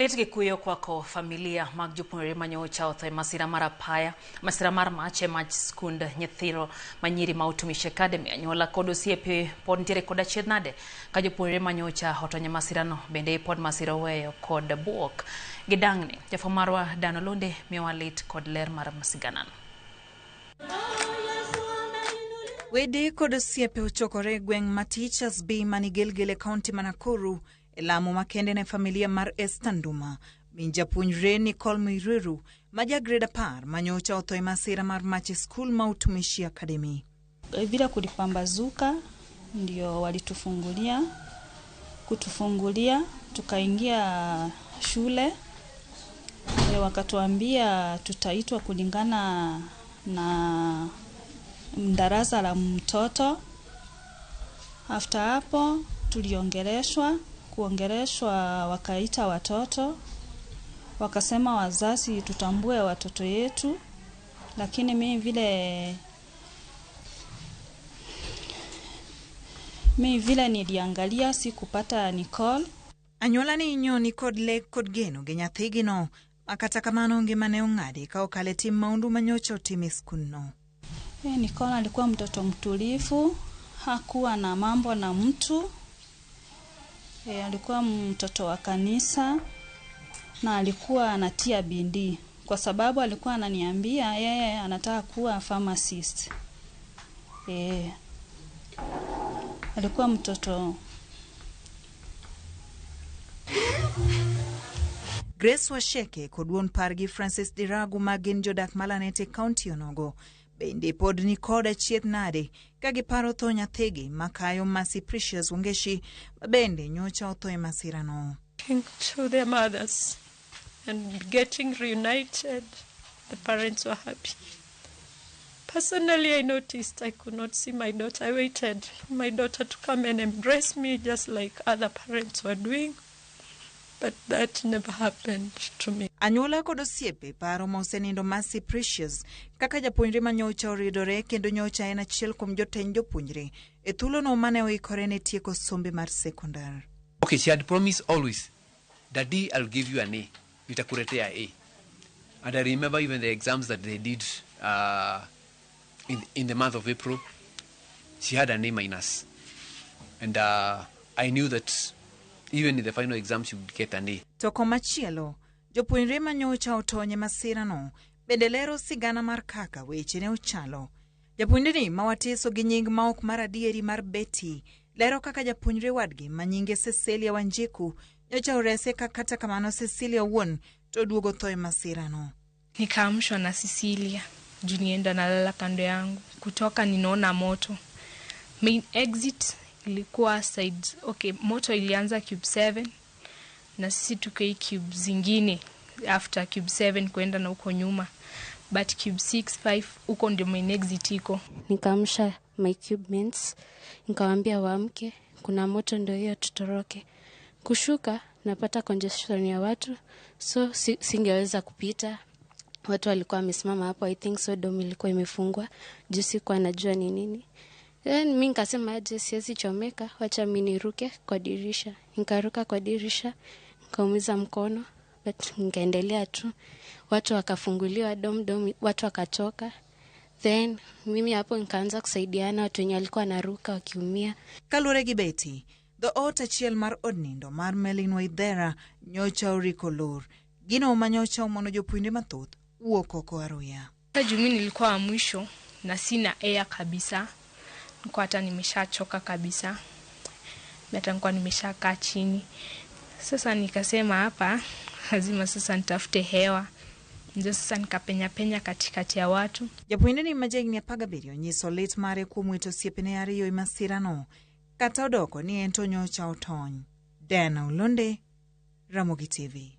Lit gi kuyo kwako familia mag jopuonjre manyocha otho e masira mar apaya, masira mar mach e mach skund nyithindo manyiri ma Utumishi Academy. Anyuola kod osiepe pod nitiere kod achiedh nade ka jopuonjre manyocha otony e masirano, bende pod masira oweyo kod buok gi dang'ni. Jafwambo marwa Dan Olonde miyowa lit kod ler mar masiganano. Wede kod osiepe ochokore e gweng' ma Teachers Bay mani Gilgil e kaunti ma Nakuru e lamo makende ne familia mar Esther Nduma, min japuonjre Nicole Muiruru ma ja grade 10 manyocha otho e masira mar mach e skul ma Utumishi Academy. Vile kulipambazuka ndio walitufungulia kutufungulia, tukaingia shule e, wakatuambia tutaitwa kulingana na darasa la mtoto. After hapo tuliongeleshwa, kuongeleshwa, wakaita watoto, wakasema wazazi tutambue watoto yetu, lakini mi vile niliangalia sikupata Nicole. Anyuola ni nyoni kod lek kod geno gi nyathigino, ma kata kamano ngimane ong'adi ka okale tim maundu manyocha otim e skundno. E, Nicole alikuwa mtoto mtulivu, hakuwa na mambo na mtu. E, alikuwa mtoto wa kanisa na alikuwa anatia bidii kwa sababu alikuwa ananiambia yeye anataka kuwa pharmacist. E, alikuwa mtoto. Grace Washeke kod wuon pargi Francis Diragu ma gin jodak ma Lanet e kaunti onogo bende pod ni kod achiedh nade ka giparo tho nyathigi makayo Mercy Precious Wangeshi ma bende nyocha otho e masirano. To their mothers and getting reunited, the parents were happy. Personally, I noticed I could not see my daughter. I waited for my daughter to come and embrace me just like other parents were doing. But that never happened to me. Anyuola kod osiepe paro ma osenindo Mercy Precious kaka japuonjre ma nyocha oridore kendo nyocha en achiel kuom jotend jopuonjre e thuolono mane oikore ne tieko sombe mar sekondar. Okay, she had promised always, "Daddy, I'll give you an A. Nitakuletea A." And I remember even the exams that they did in the month of April, she had an A minus. And I knew that even in the final exam, she would get an A. To komachielo, jopuonjre ma nyocha otony e masirano bende lero sigana mar kaka weche ne ochalo. Japuonjre ni ma watiso gi nying ma ok mar adieri mar Betty lero kaka japuonjre wadgi ma nyinge Cecilia Wanjiku nyocha orese ka kata kamano Cecilia owuon to duogo tho e masirano. Nikaamshwa na Cecilia juu nienda nalala kando yangu, kutoka ninaona moto. Main exit ilikuwa side, okay, moto ilianza cube 7 na sisi tuko hii cube zingine after cube 7 kwenda na huko nyuma, but cube 6 5 huko ndio main exit iko. Nikaamsha my cube mates, nikawaambia waamke, kuna moto, ndio hiyo tutoroke. Kushuka napata congestion ya watu, so singeweza kupita. Watu walikuwa wamesimama hapo, I think so dorm ilikuwa imefungwa juu sikuwa najua ni nini. Then mi nikasema aje, siwezi chomeka, wacha mi niruke kwa dirisha. Nikaruka kwa dirisha, nikaumiza mkono, but nikaendelea tu. Watu wakafunguliwa dorm, watu wakatoka. Then mimi hapo nikaanza kusaidiana watu wenye walikuwa wanaruka wakiumia. Kaluwore gi Betty, dhoot achiel mar od nindo mar Melin Waithera nyocha oriko lor, gino ma nyocha omono jopuonjre mathoth wuok oko aruya. Juu mi nilikuwa wa mwisho na sina air kabisa, nilikuwa hata nimeshachoka kabisa, hata nilikuwa nimeshakaa chini. Sasa nikasema hapa lazima sasa nitafute hewa, ndio sasa nikapenya penya katikati ya watu. Japuonjre ni ma jahigni 17 onyiso lit mare kuom wito osiepene ariyo e masirano, kata odoko ni en to nyocha otony. Diana Olonde, Ramogi TV.